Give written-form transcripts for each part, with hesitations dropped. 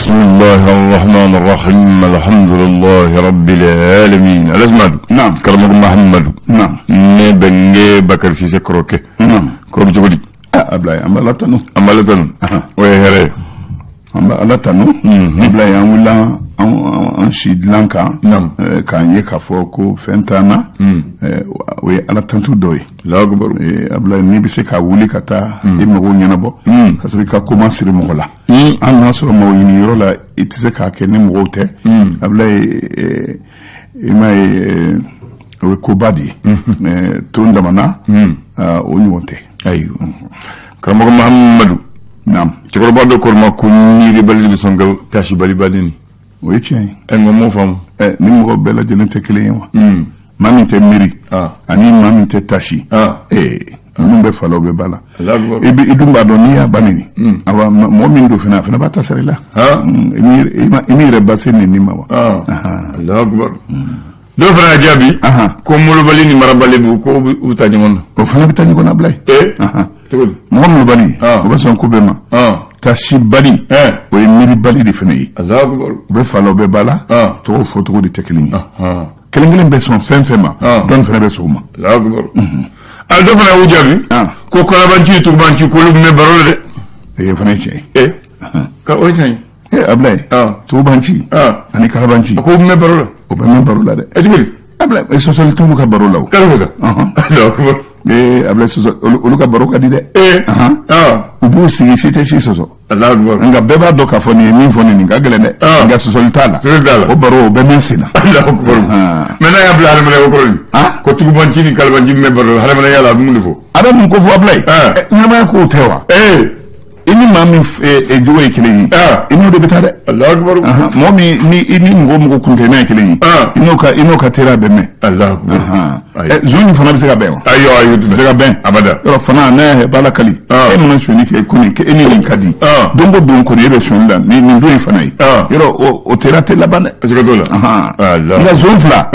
Bisimilahi rahman rahim alhamdulilahi rabbil alamin. Alaji Naam. Karamɔgɔ Mahamadu. Naam. Ne bɛ n Bakari Sise kɔrɔkɛ. Naam. K'o bɛ cogo di? Ah, Ablaye, an bɛ Ala tanu. An b'ale tanu. O ye hɛrɛ ye. An bɛ Ala tanu. Ablaye, an wulila an si dilan kan. Naam. K'an ye k'a fɔ ko fɛn t'an na. O ye Ala tantu dɔ ye. Allahu akbar. Ablaye, n'i bɛ se ka wuli ka taa i mago ɲɛnabɔ ka sɔrɔ i ka ko ma siri mɔgɔ la, hali n'a sɔrɔ mago ɲini yɔrɔ la, i tɛ se k'a kɛ ni mɔgɔw tɛ. Ablaye, i m'a ye, o ye koba de ye. To n damana, o ɲɔgɔn tɛ. Ayiwa, karamɔgɔ Mahamadu. Naam. Cɛkɔrɔba dɔ ko ma ko miiribali bɛ sɔn ka taasibalibali ni. O ye tiɲɛ ye. Ɛ, n m'o faamu. Ni mɔgɔ bɛɛ lajɛlen tɛ kelen ye wa? Maa min tɛ miiri ani maa min tɛ tasi, ninnu bɛ fa la, o bɛ ba la. Allahu akbar. I dun b'a dɔn, n'i y'a ba neni, awa, mɔgɔ min don fana, a fana b'a ta sara i la. I m'i yɛrɛ base neni ma wa? Allahu akbar. Dɔw fana y'a jaabi ko molobali ni marabali b'u ko u bɛ taa ɲɔgɔn na. O fana bɛ taa ɲɔgɔn na, Ablaye. Ee, cogo di? Mɔgɔ molobali, o bɛ sɔn ko bɛɛ ma. Tasibali, o ye miiribali de fana ye. Allahu akbar. U bɛ fa la, u bɛ ba la. Tɔgɔw fɔcogo de tɛ kelen ye. Kelen kelen bɛ sɔn fɛn fɛn ma, dɔɔni fana bɛ sɔn o ma. Allahu akbar. A dɔ fana y'u jaabi ko kalabanci ni tugubanci k'olu bɛ baro la dɛ. Ee, o fana ye tiɲɛ ye. Ee, ka o ye tiɲɛ ye. Ee, Ablaye, tugubanci ani kalabanci, a ko u bɛ baro la. O bɛ mɛn baro la dɛ. Ɛ, cogo di? Ablaye, sɔsɔli t'olu ka baro la o. K'ale ko tan. Allahu akbar. Ee, Ablaye, sɔsɔ, olu ka baro ka di dɛ. U b'u sigi, si tɛ si sɔsɔ. Allahu akbar. Nka bɛɛ b'a dɔn k'a fɔ nin ye min fɔ nin ka gɛlɛn dɛ. Nka sɔsɔli t'a la. Sɔsɔli t'a la. O baro, o bɛ min sen na. Allahu akbar. Mais n'a y'a bila hadamadenya kɔrɔ nin, ko tugubanci ni kalabanci bɛ baro la, hadamadenya la, a bɛ mun de fɔ? A bɛ mun ko fɔ, Ablaye? Ɲɛnamaya kow tɛ wa? I ni maa min jogo ye kelen ye, i n'o de bɛ taa dɛ. Allahu akbar. Mɔgɔ min ni i ni mɔgɔ mɔgɔ kuntilenna ye kelen ye, i n'o ka teriya bɛ mɛn. Allahu akbar. Zon nin fana bɛ se ka bɛn wa? Ayi, ayi, o tɛ se ka bɛn. Abada. Yɔrɔ fana n'a y'a b'a lakali, e mana sonyali kɛ ko nin, e ni nin ka di, don o don kɔni e bɛ sonyali la ni nin don in fana ye. Yɔrɔ o teriya tɛ laban dɛ. Siga t'o la. Nka zon fila,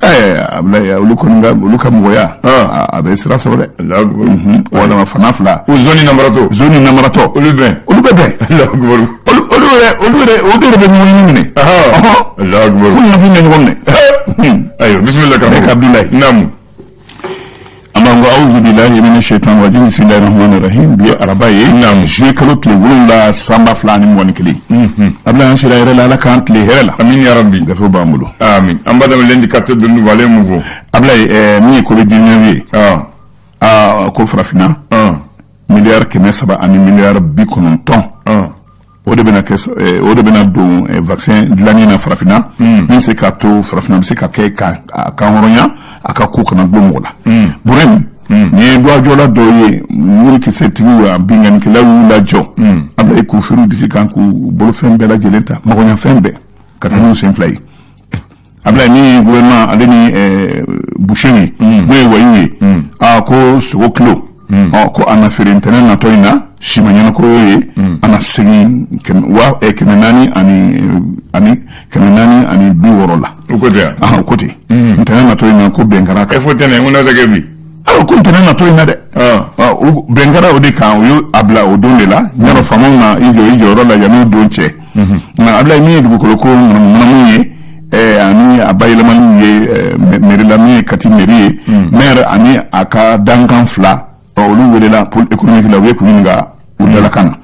Ablaye, olu kɔni ka, olu ka mɔgɔya, a bɛ sira sɔrɔ dɛ. Allahu akbar. Walima fana fila. O zon ni namaratɔ. Zon ni namaratɔ. Olu bɛn. Olu bɛ bɛn. Allahu akbar. Olu yɛrɛ, olu yɛrɛ bɛ ɲɔgɔn minɛ. Allahu akbar. Fo nafin bɛ ɲɔgɔn minɛ. Ayiwa, bisimila karamɔgɔ. Ne ka Abdulayi. Naamu. An b'an ko awuzu bilahi mina shaitan rajim, bisimilahi rahmani rahim. Bi ye araba ye. Naamu. Juillet kalo tile 7, san 2021. Abulayi, an sira hɛrɛ la, Ala k'an tile hɛrɛ la. Amin ya rabbi. Gafew b'an bolo. Amin. An b'a daminɛ l'indicateur de nouveau, ale ye mun fɔ? Abulayi, min ye Covid 19 ye. Aa, ko farafinna, miliyari 300 ani miliyari 90. O de bɛna kɛ, o de bɛna don vaccin dilanni na farafinna, min bɛ se k'a to farafinna bɛ se ka kɛ ka kan hɔrɔnya, a ka ko kana gulon mɔgɔ la. Burɛmu, nin ye duwajɔla dɔw ye, murukisɛtigiw a binkannikɛlaw y'u lajɔ, Abulayi, k'u feere u disi kan, k'u bolofɛn bɛɛ lajɛlen ta, magoɲafɛn bɛɛ, ka taa n'u sen fila ye. Abulayi, min ye gouvernement ale ni boucher ye, n'o ye wayiw ye, aa, ko sogo kilo, ɔ, ko a na feere ntɛnɛn natɔ in na, siman ɲɛnako ye, a na segin 400 ani 460 la. O ko tɛ wa? O ko ten. Ntɛnɛn natɔ in na, ko bɛn kɛra a kan. E, fo tɛnɛn, ko n'a tɛ kɛ bi. Ayiwa, ko ntɛnɛn natɔ in na dɛ. Bɛn kɛra o de kan, u y'o a bila o don de la. N y'a dɔn faamaw na i jɔ i jɔyɔrɔ la yanni o don cɛ. Nka Abulayi, min ye dugukolo ko ŋanamuŋanamu ye, ani a bayɛlɛmaliw ye mairie la, min ye Kati mairie ye, maire ani a ka dankan fila, olu welela pôle économique la, u ye k'u ɲininka u dalakan na.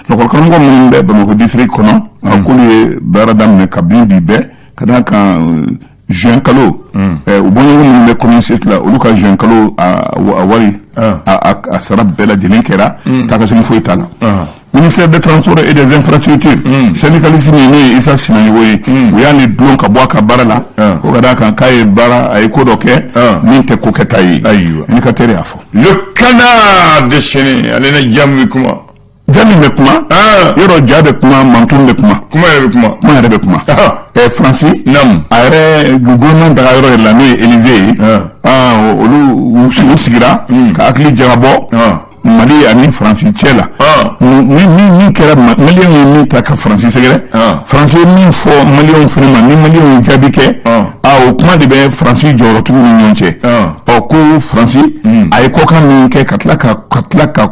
Lakɔlikaramɔgɔ minnu bɛ Bamakɔ district kɔnɔ, k'olu ye baara daminɛ kabini bi bɛɛ, ka d'a kan juin kalo, u bɔɲɔgɔn minnu bɛ commune 6 la, olu ka juin kalo a wari, a sara bɛɛ lajɛlen kɛra, taa ka segin foyi t'a la. Ministère des Transports et des Infrastructures, syndicaliste min n'o ye Isa Sinayogo ye, u y'ale dulon ka bɔ a ka baara la, ko ka d'a kan k'a ye baara, a ye ko dɔ kɛ min tɛ ko kɛta ye. Ayiwa. Indicateur y'a fɔ. Le Canard déchaîné, ale ni jamu bɛ kuma. Ja min bɛ kuma, yɔrɔ ja bɛ kuma, manton bɛ kuma. Kuma yɛrɛ bɛ kuma. Kuma yɛrɛ bɛ kuma. Faransi, Naamu. a yɛrɛ gouvernement daga yɔrɔ yɛrɛ la, n'o ye Élysée ye, olu u sigira ka hakili jagabɔ Mali ani Faransi cɛ la. Min kɛra, Maliyɛnw ye min ta ka Faransi sɛgɛrɛ, Faransi ye min fɔ Maliyɛnw fana ma, ni Maliyɛnw ye jaabi kɛ, o kuma de bɛ Faransi jɔyɔrɔtigiw ni ɲɔgɔn cɛ. Ɔ, ko Faransi a ye kɔkan min kɛ, ka tila ka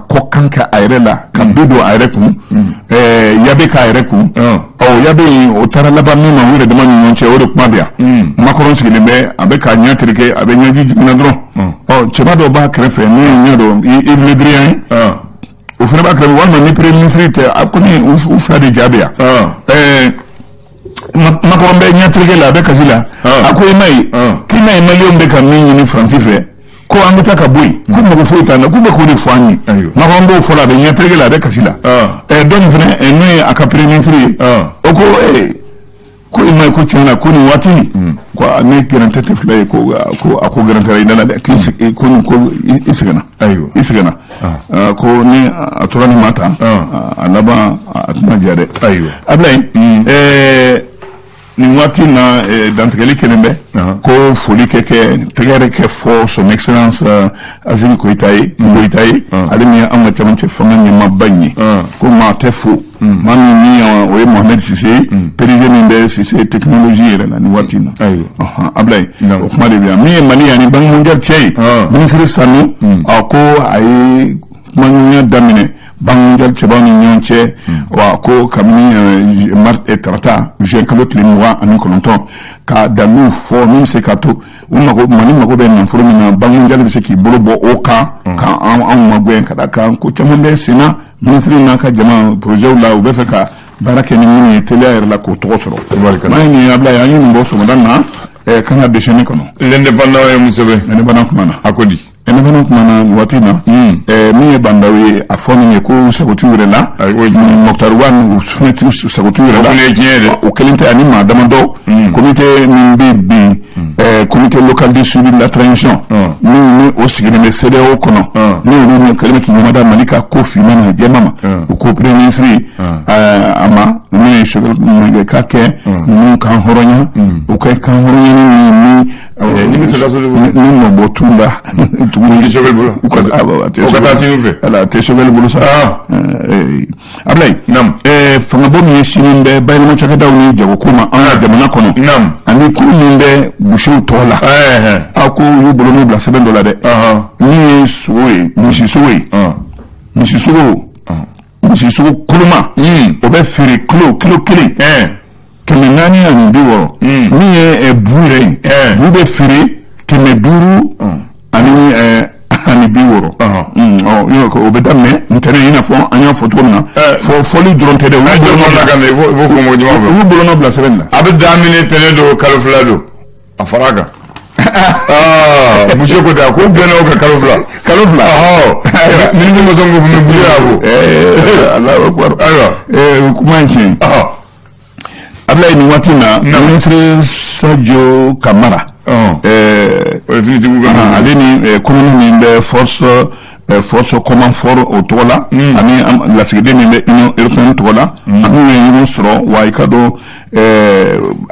kɔkan kɛ a yɛrɛ la, ka bi don a yɛrɛ kun, yabe k'a yɛrɛ kun. Ɔ ya bɛ yen, o taara laban min ma, u yɛrɛ dama ni ɲɔgɔn cɛ, o de kuma bɛ yan. Macron sigilen bɛ, a bɛ k'a ɲɛ tereke, a bɛ ɲɛji jiginna dɔrɔn. Ɔ cɛba dɔ b'a kɛrɛfɛ n'o ye ɲɛ dɔn, Yves Le Drian ye, o fana b'a kɛrɛfɛ, walima ni premier ministre tɛ, a kɔni u fila de ja bɛ yan. Macron bɛ ɲɛ tereke la, a bɛ kasi la. A ko i ma ye, k'i ma ye, Maliyɛnw bɛ ka min ɲini Faransi fɛ, ko an bɛ taa ka bɔ yen, ko mako foyi t'an na, k'u bɛ k'o de fɔ an ye. Macron b'o fɔ la, a bɛ ɲɛ tereke la, a bɛ kasi la. Dɔ nin fana, n'o ye a ka premier ministre ye, o ko ko i ma ye, ko tiɲɛ na, ko nin waati, ko ne gɛrɛntɛ tɛ fila ye, ko a ko gɛrɛntɛra i da la dɛ, k'i ko nin ko i sɛgɛnna, i sɛgɛnna, ko ni a tora nin ma tan, a laban a tɛna diya dɛ. Ablaye, nin waati na, dantigɛli kelen bɛ ko foli kɛ tɛgɛrɛ kɛ fɔ son excellence Assimi Goïta ye, Goïta ye, ale min ye an ka cɛmancɛ fanga ɲɛmaaba in ye, ko maa tɛ fo maa min ni o ye Mohamed Cissé ye, PDG min bɛ Cissé technologie yɛrɛ la nin waati in na. Ablaye, o kuma de bɛ yan. Min ye Mali ani Banque mondiale cɛ ye, ministre Sanu a ko a ye kumaɲɔgɔnya daminɛ Banque mondiale cɛbaw ni ɲɔgɔn cɛ, wa ko kabini tarata juin kalo tile 29, ka dalilu fɔ min bɛ se ka to u mako, Mali mako bɛ nafolo min na, Banque mondiale bɛ se k'i bolo bɔ o kan ka anw magɛn, ka da kan ko caman bɛ sen na, ministre n'a ka jama projet la, u bɛ fɛ ka baara kɛ ni minnu ye teliya yɛrɛ la k'o tɔgɔ sɔrɔ. N'a ye nin ye, Ablaye, an ye nin bɔ sɔgɔmada na kan ka déchaîner kɔnɔ. L'Indépendant ye mun sɛbɛn? L'Indépendant kuma na. A ko di? Indépendant kuma na nin waati na, min ye Bah N'Daw ye, a fɔ nin ye ko sago t'u yɛrɛ la, Moctar Ouane, u fana sago t'u yɛrɛ la. O kelen tɛ, ani maa damadɔ, comité min bɛ bi, comité local de suivi de la transition min ni o sigilen bɛ CEDEAO kɔnɔ, ni olu kɛlen bɛ k'i ɲɛmada Mali ka ko finman na jɛman ma, u ko premier ministre a ma min ye Choguel k'a kɛ ninnu kan hɔrɔnya, u ka kan hɔrɔnya ni ni mɔbɔ t'u la tuguni. Choguel bolo, o ka taa sini fɛ. Ala, a tɛ Choguel bolo sa. Ablaye, fangabɔ min ye sini bɛ bayɛlɛma cakɛdaw ni jagoko ma an ka jamana kɔnɔ, ani kuru min bɛ busiw tɔgɔ la, a ko u y'u bolonɔ bila sɛbɛn dɔ la dɛ, min ye sogo ye, misisogo ye, misisogo koloma, o bɛ feere kilo kelen 460. Min ye bu yɛrɛ ye, bu bɛ feere 560. O bɛ daminɛ ntɛnɛn, i n'a fɔ an y'a fɔ cogo min na, fɔli dɔrɔn tɛ dɛ, u y'u bolonɔ bila sɛbɛn la. A bɛ daminɛ ntɛnɛn don, kalo 2 don, a fara a kan. Muso ko ten, ko bɛnna o kan kalo 2. Kalo 2. Ministre ma sɔn k'o fɔ, mais Boucher y'a fɔ. Alahu akibaru. Ayiwa. Kuma in tiɲɛ. Ablaye, nin waati na, ministre Sadio Kamara, ale ni colonel min bɛ force Comonfort o tɔgɔ la, ani lasigiden min bɛ Union européenne tɔgɔ la, an ye ɲɔgɔn sɔrɔ. Wa i ka dɔn,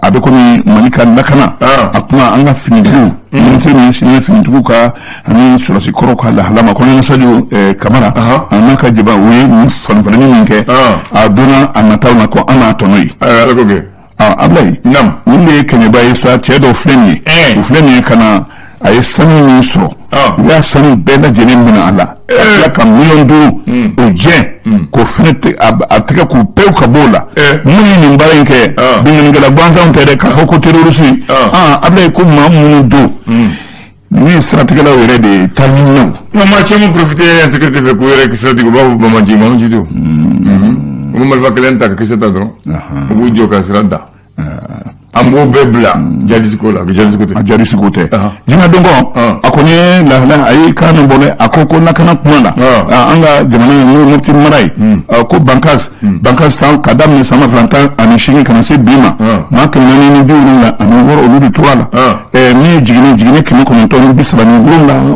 a bɛ komi Mali ka lakana a kuma, an ka finitigiw, ministre min sinnen finitigiw ka ani sɔrɔsi kɔrɔw ka lahala ma, colonel Sadio Kamara a n'a ka jaba, u ye nin falenfalenni min kɛ a donna a nataw na, ko an n'a tɔnɔ ye. Ablaye, nin de ye kɛɲɛba ye sa. Cɛ dɔw filɛ nin ye, u filɛ nin ye ka na, a ye sanu min sɔrɔ, u y'a sanu bɛɛ lajɛlen minɛ a la, ka tila ka 5 miliyɔn o jɛ k'o fɛnɛ a tigɛ k'u pewu ka b'o la. Minnu ye nin baara in kɛ, binkannikɛla gansanw tɛ dɛ, k'a fɔ ko terroriste. Ablaye, ko maa minnu don, ninnu ye siratigɛlaw yɛrɛ de ye, taa ɲininaw. Nka maa caman profité insécurité fɛ k'u yɛrɛ siratigɛ, u b'a fɔ banbaanci, banbaanci don. U bɛ marifa kelen ta ka kisɛ ta dɔrɔn, u b'u jɔ ka sira da. An b'o bɛɛ bila jihadiste ko la, jihadiste ko tɛ. A jihadiste ko tɛ. Jinɛ donkɔ, a kɔni ye lahala, a ye kan min bɔ dɛ, a ko ko lakana kuma la, an ka jamana n'o ye Mopti mara ye, ko Bankas san ka daminɛ san 2018 ka na se bi ma, maa 476 olu de tora la. Min ye jiginɛ 937,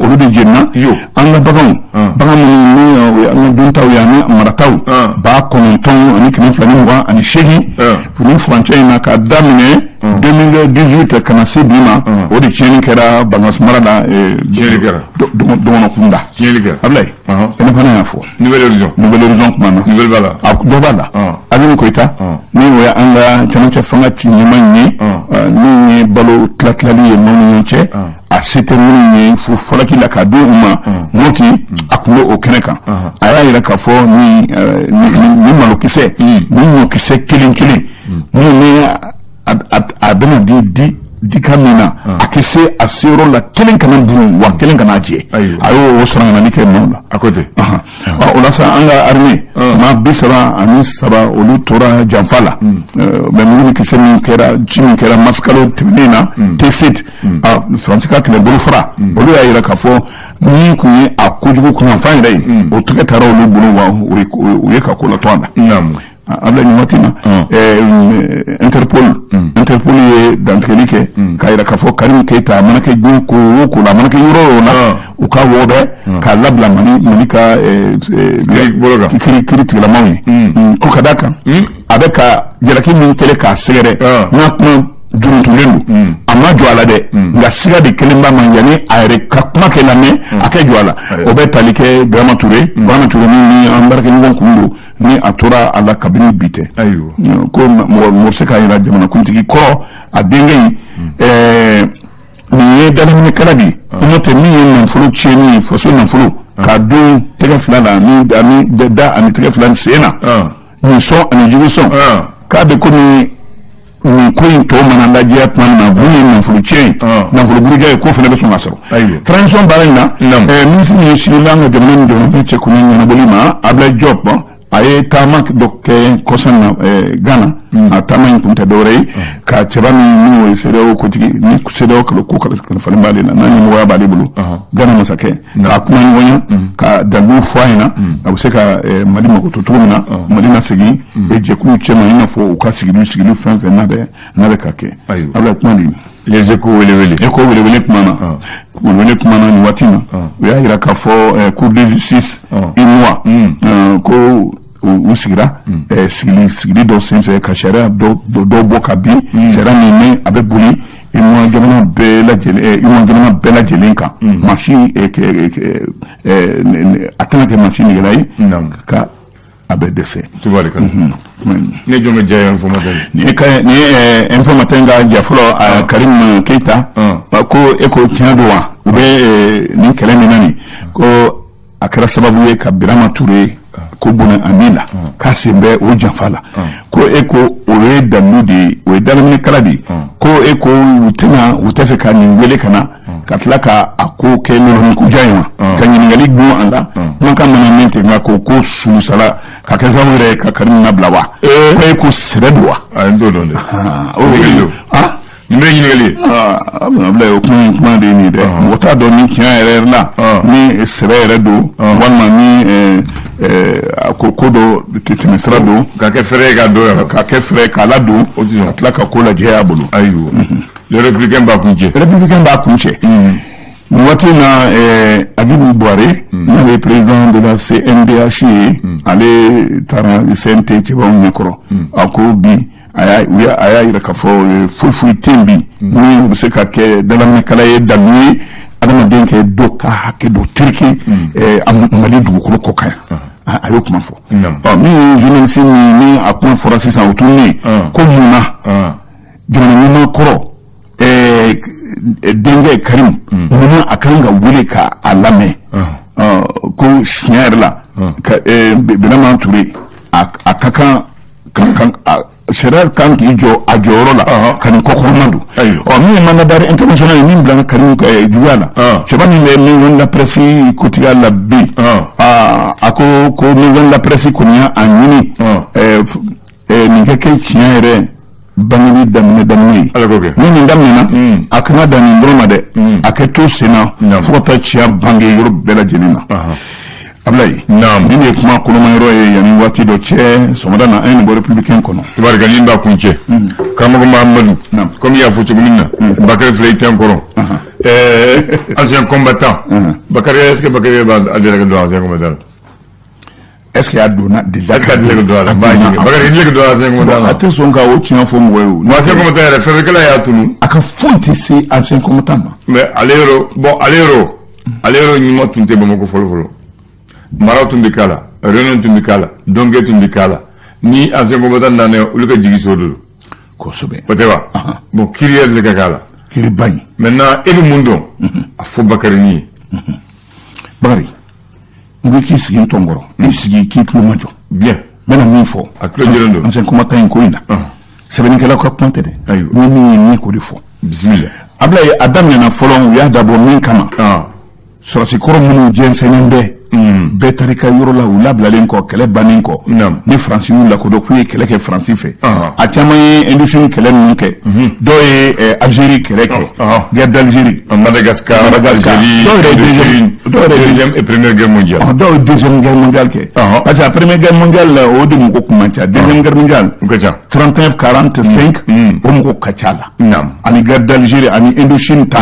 olu de jenina. An ka baganw, bagan minnu ni o ye an ka duntaw ye ani marataw, 9228, nin furancɛ in na, ka daminɛ 2018 ka na se bi ma, o de tiɲɛni kɛra Bankas mara la. Tiɲɛni kɛra. Dɔgɔnɔ kunda. Tiɲɛni kɛra. Ablaye, ne fana y'a fɔ. Nouvel Horizon. Nouvel Horizon kuma na. Nouvelle b'a la. A dɔ b'a la. Assimi Goïta, ni o ye an ka cɛmancɛ fanga ci ɲɛmaa in ye, min ye balo tilatilali ye maaw ni ɲɔgɔn cɛ, a se tɛ minnu ye falaki la k'a di u ma Moti, a tun bɛ o kɛnɛ kan. A y'a yira k'a fɔ ni malokisɛ, ni ɲɔkisɛ kelen kelen minnu ni a bɛna di dikan min na, a tɛ se a seyɔrɔ la, kelen kana dun wa kelen kana jɛ. A y'o sɔrɔ kɛ nɔ la. A ko ten. O la sa, an ka armée maa 33 olu tora janfa la. Mais mugu ni kisɛ min kɛra, ci min kɛra masikalo tɛmɛnen na Tessit, Faransi ka kɛlɛbolo fara, olu y'a yira k'a fɔ min tun ye a kojugu kunyanfan yɛrɛ ye, o tɛgɛ taara olu bolo wa u ye ka ko latɔn a la. A bila nin waati na, Interpol ye dantigɛli kɛ k'a yira k'a fɔ Karim Keyita, a mana kɛ diɲɛ ko o ko la, a mana kɛ yɔrɔ o yɔrɔ la, u ka wɔbɛ k'a labila Mali ka kiiri tigilamaw ye, ko ka d'a kan a bɛ ka jalaki min kɛlɛ k'a sɛgɛrɛ n'a kuma jurutulen don, a ma jɔ a la dɛ, nka siga de kelen b'a ma yanni a yɛrɛ ka kuma kɛ lamɛn, a kɛ jɔ a la. O bɛ tali kɛ Birama Ture, Birama Ture min ni an baarakɛɲɔgɔn kun don, ni a tora a la kabini bi tɛ. Ko mɔgɔ bɛ se k'a jira jamanakuntigi kɔrɔ a denkɛ in, nin ye dalaminɛkɛla de ye, n'o tɛ min ye nafolo tiɲɛni ye, faso nafolo k'a dun tɛgɛ fila la ni da ani tɛgɛ fila ni sen na, nin sɔn ani jugu sɔn, k'a bɛ komi nin ko in tɔ mana lajɛ tuma min na, mun ye nafolo tiɲɛ ye, nafolo buruja ye, ko fana bɛ sɔn ka sɔrɔ transition baara in na. Minisiri min sigilen bɛ an ka jamana ni jamana cɛ kɔni ɲɛnabɔli ma, Ablaye Diop, a ye taama dɔ kɛ kɔsa na Ghana. A taama in kun tɛ dɔwɛrɛ ye ka cɛba min n'o ye CEDEAO kotigi, ni CEDEAO ko kalifalen b'ale la, n'a ɲɛmɔgɔya b'ale bolo, Ghana masakɛ, k'a kuma ɲɔgɔnya, ka dalu fɔ a ɲɛna a bɛ se ka Mali makoto cogo min na, Mali na segin jɛkulu cɛma, i n'a fɔ u ka sigiliw fɛn fɛn n'a bɛ ka kɛ. A bɛ kuma di. Les Échos welewele. Échos welewele kuma na, welewele kuma na nin waati na, u y'a yira k'a fɔ Cour de justice UEMOA ko u sigira sigili dɔ senfɛ ka sariya dɔw bɔ ka bin, sariya min ni a bɛ boli UEMOA jamana bɛɛ lajɛlen, UEMOA jamana bɛɛ lajɛlen kan. Maa si a tɛna kɛ maa si nɛgɛla ye ka a bɛ dɛsɛ. Ne jɔn ka diya Info Matin. Nin ye Info Matin ka ja fɔlɔ. Karim Keyita ko e ko tiɲɛ don wa, u bɛ nin kɛlɛ min na nin, ko a kɛra sababu ye ka Birama Ture ko bɔnɛ a ni la, k'a sen bɛ o janfa la, ko e ko o ye dalilu de ye, o ye dalaminɛkala de ye, ko e ko u tɛna u tɛ fɛ ka nin wele ka na ka tila ka a ko kɛ lɔlɔmikuja ye wa, ka ɲininkali gun a la, kumakan mana min ten, nka ko sulusala ka kɛ sababu yɛrɛ ka Karim nabila wa, ko e ko sɛbɛ don wa. A n t'o dɔn dɛ. O de nin bɛ ɲininkali ye. Abulaye, o kuma de ye nin ye dɛ, mɔgɔ t'a dɔn ni tiɲɛ yɛrɛ la ni sɛbɛ yɛrɛ don, walima ni ko dɔ tɛmɛsira don. Ka kɛ fɛrɛ ye k'a dɔn yɛrɛ. Ka kɛ fɛrɛ k'a ladon, ka tila ka ko lajɛ a bolo. Ayiwa, le Républicain b'a kun cɛ. Républicain b'a kun cɛ. Nin waati in na, Habib Bouaré, n'ale ye président de la CNDH ye, ale taara CNT cɛbaw ɲɛkɔrɔ. A ko bi a y'a yira k'a fɔ foyi foyi tɛ yen bi min bɛ se ka kɛ dalaminɛkala ye, dalu ye adamaden kɛ dɔ ka hakɛ dɔ tereke Mali dugukolo kɔ kan yan. A y'o kuma fɔ. Ɔ, min ye journaliste min ni a kuma fɔra sisan, o tununnen, ko mun na jamana ɲɛmaa kɔrɔ denkɛ Karim, munna a kan ka wele ka a lamɛn? Ko siɲɛ yɛrɛ la, Birama Ture, a ka kan sariya kan k'i jɔ a jɔyɔrɔ la ka nin kɔkɔrɔma don. Ɔ, min ye mandat international ye min bila Karim juguya la, cɛba min bɛ Maison de la Presse kotigiya la bi, a ko Maison de la Presse kɔni y'a ɲini nin ka kɛ tiɲɛ yɛrɛ bangeli daminɛ ye. Ni nin daminɛna, a kana dan nin dɔrɔn ma dɛ, a kɛ to sen na fo ka taa tiɲɛ bange yɔrɔ bɛɛ lajɛlen na. Abulaye, nin de ye kuma koloma yɔrɔ ye yanni waati dɔ cɛ sɔgɔmada na, an ye nin bɔ Républicain kɔnɔ. Tabarika, nin b'a kun cɛ. Karamɔgɔ Mahamadu, komi i y'a fɔ cogo min na, Bakari filɛ i tɛ n kɔrɔ, ancien combattant Bakari, est ce que Bakari b'a deli ka don ancien combattant? Est ce que a donna delila? Est ce que a delila ka don a la? N b'a ɲini. Bakari, i delila ka don ancien combattant la? A tɛ sɔn ka o tiɲɛ fɔ mɔgɔ ye o. Ancien combattant yɛrɛ, fɛnfɛkɛla y'a tunu. A ka foyi tɛ se ancien combattant ma. Mais ale yɔrɔ, bon, ale yɔrɔ ɲuman tun tɛ Bamakɔ fɔlɔ fɔlɔ. Maraw tun bɛ k'a la, réunion tun bɛ k'a la, dɔnkɛ tun bɛ k'a la. Ni ancien combattant nana, olu ka jigi so de don. Kosɛbɛ. O tɛ wa? Bon, kiiri yɛrɛ de ka k'a la. Kiriba in. Maintenant, e bɛ mun dɔn? A fɔ Bakari ni ye. Bakari, n ko i k'i sigi n tɔn kɔrɔ, i sigi k'i tulo majɔ. Bien. N bɛna min fɔ. A tulo jɛlen don. Ancien combattant in ko in na. Sɛbɛnnikɛlaw ka kuma tɛ dɛ. Ayiwa. N ye min ye, n ye k'o de fɔ. Bisimila. Ablaye, a daminɛna fɔlɔ, u y'a dabɔ min kama, sɔrɔsi kɔrɔ minnu jɛnsɛnnen bɛ, bɛɛ taara i ka yɔrɔ la, u labilalen kɔ, kɛlɛ bannen kɔ, ni Faransi y'u lakodɔn k'u ye kɛlɛ kɛ Faransi fɛ. A caman ye Indochine kɛlɛ ninnu kɛ, dɔw ye Algérie kɛlɛ kɛ, guerre d'Algérie. Madagascar, Madagascar. Algérie, Dɔw yɛrɛ ye Indochine, deuxième, dɔw yɛrɛ ye deuxième et première guerre mondiale. Dɔw ye deuxième guerre mondiale kɛ, parce que la première guerre mondiale la, o de mɔgɔ kun man ca. Deuxième guerre mondiale, O ka ca. 39 45, o mɔgɔ ka ca la. Ani guerre d'Algérie ani Indochine ta.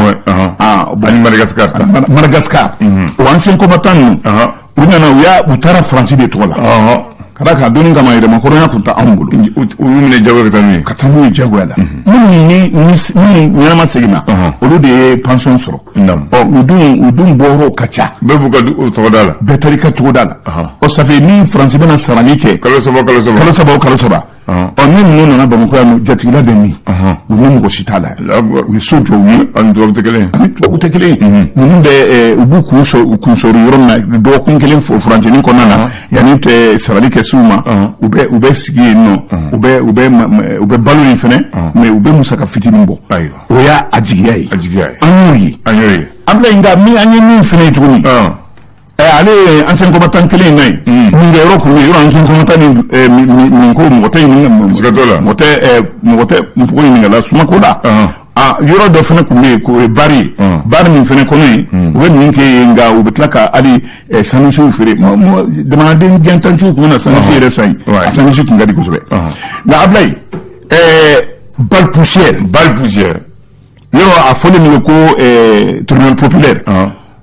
Ah, bon. Ani Madagascar ta. Madagascar, o ancien combattant ninnu, u nana, u y'a u taara Faransi de tɔgɔ la, ka d'a kan donni kama yɛrɛmakɔrɔnya tun tɛ anw bolo. U y'u minɛ jagoya ka taa n'u ye. Ka taa n'u ye jagoya la. Minnu ni minnu ɲɛnama seginna, olu de ye pension sɔrɔ. Ɔ, u dun bɔyɔrɔw ka ca. Bɛɛ b'u ka u tɔgɔ da la. Bɛɛ taara i ka togoda la. Ɔ, ça fait ni Faransi bɛna sarali kɛ Kalo 3, kalo 3. Kalo 3 o kalo 3. Ɔ, ni ninnu nana Bamakɔ yan nɔ, jatigila bɛ min? U ni mɔgɔ si t'a la. Allahu U ye so jɔ u ye. Ani tubabu tɛ kelen ye. Ani tubabu tɛ kelen ye. Ninnu bɛ u b'u kun sɔrɔ, u kun sɔrɔ yɔrɔ min na dɔgɔkun kelen furancɛnin kɔnɔna na, yanni tɛ sarali kɛ s'u ma, u bɛ sigi yen nɔ, u bɛ balo yen fɛnɛ, mais u bɛ musaka fitinin bɔ. O y'a a jigiya ye. A jigiya ye. An y'o ye. An y'o ye. Ablaye, nka min an ye min fɛnɛ ye tuguni, ale ye ancien combattant kelen in na ye, nin kɛ yɔrɔ kun bɛ yen, yɔrɔ ancien combattant ni nin ko mɔgɔ tɛ ɲininka. Siga t'o la. Mɔgɔ tɛ mɔgɔ ɲininka la sumako la. Ah, yɔrɔ dɔ fana tun bɛ yen k'o ye bar ye, bar min fana kɔnɔ yen, u bɛ min kɛ yen, nka u bɛ tila ka hali sandwichiw feere. Jamanaden gɛntanciw tun bɛ na sandwich yɛrɛ san yen. A sandwich tun ka di kosɛbɛ. Nka Ablaye, bal poussière. Bal poussière. Yɔrɔ a fɔlen min ko tribunal populaire,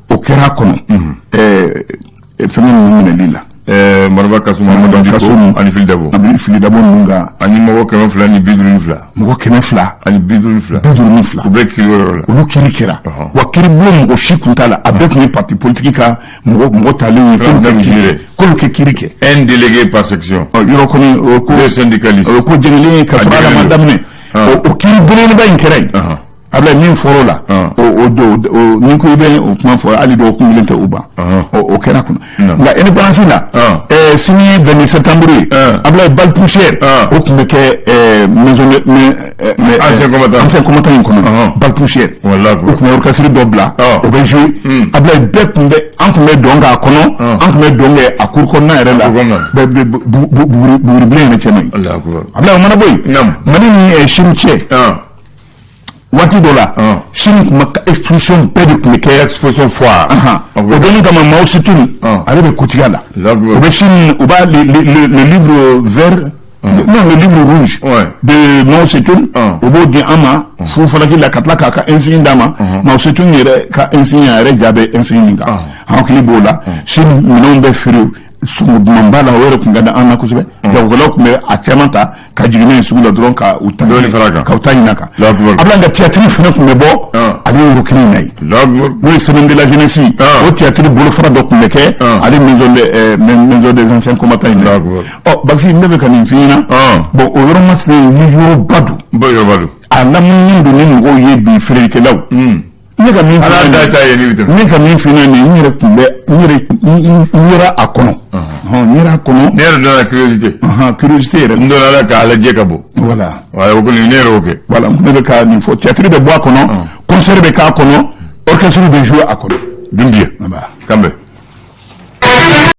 o kɛra a kɔnɔ, fɛn ninnu minɛli la. Maraba Kassoum, Amadou Diko Kassoum. ani Fily Dabo. Ani Fily Dabo ninnu ka Ani mɔgɔ 252. Mɔgɔ 200 Ani 52. 52. U bɛ kiiri o yɔrɔ la. Olu kiiri kɛra wa kiiri bulon mɔgɔ si kun t'a la, a bɛɛ tun ye parti politique ka mɔgɔ talenw ye, k'olu kɛ kiiri, k'olu kɛ kiiri kɛ. Un délégué par section. Ɔ, yɔrɔ kɔni o ko Deux syndicalistes. o ko jɛngɛlen ka sɔrɔ ala ma daminɛ, o kiiri belebeleba in kɛra yen. Ablaye, min fɔr'o la, o do o ni ko i bɛ o kuma fɔ, hali dɔgɔkun kelen tɛ o ban. O kɛra kɔnɔ. Nka indépendance la, sini ye 22 septembre ye. Ablaye, bal poussière, o tun bɛ kɛ maison de Ancien combattant. Ancien combattant in kɔnɔ, bal poussière. Walahi. U tun bɛ orchestre dɔ bila, o bɛ jouer. Ablaye, bɛɛ tun bɛ, an tun bɛ dɔn k'a kɔnɔ, an tun bɛ dɔn kɛ a cour kɔnɔna yɛrɛ la. Cour kɔnɔna. Bɛɛ bɛ buguri bilen yɛrɛ cɛ man ɲi. Allahu akbar. Ablaye, o mana bɔ yen, Mali ni Chine cɛ, waati dɔ la, Chine tun bɛ exposition bɛɛ de tun bɛ kɛ. Exposition foire. O donni kama, Mao Tse-tung, ale bɛ kotigiya la. Allahu O bɛ Chine, u b'a le livre vert, non, le livre rouge de Mao Tse-tung, o b'o di an ma fu falaki la, ka tila k'a ka insigne d'a ma. Mao Tse-tung yɛrɛ ka insigne, a yɛrɛ ja bɛ insigne nin kan. An hakili b'o la. Chine minɛnw bɛ feere sɔngɔ dumanba la, o yɛrɛ tun ka di an na kosɛbɛ. Jagokɛlaw tun bɛ a caman ta ka jigin n'a ye sugu la dɔrɔn, ka u ta Dɔɔnin fara a kan. ka u ta ɲini a kan. Allahu akbar. Ablaye, ka théâtre fana tun bɛ bɔ ale yɔrɔ kelen in na yen, Allahu akbar. n'o ye semaine de la jeunesse, o théâtre bolofara dɔ tun bɛ kɛ ale maison des anciens combattants in na. Allahu akbar. Ɔ, Bakisi, n bɛ fɛ ka nin f'i ɲɛna. Bon, o yɔrɔ masina in ni yɔrɔba don. Ba yɔrɔba don. A lamuninen don ni mɔgɔw ye bi, feerelikɛlaw. Ne ka min f'i Ala ɲɛna da nin ta ye ni bɛ tɛmɛ. Ne ka min f'i ɲɛna nin, n yɛrɛ tun bɛ, n yɛrɛ n yɛrɛ a kɔnɔ, n yɛrɛ a kɔnɔ. Ne yɛrɛ donna curiosité. Curiosité yɛrɛ. N donna la k'a lajɛ ka bɔ. Voilà. Voilà, o kɔni ne yɛrɛ y'o kɛ. Voilà, ne bɛ ka nin fɔ, théâtre bɛ bɔ a kɔnɔ, concert bɛ k'a kɔnɔ, orchestre bɛ jouer a kɔnɔ. Dunbiya. Voilà. Kan bɛn.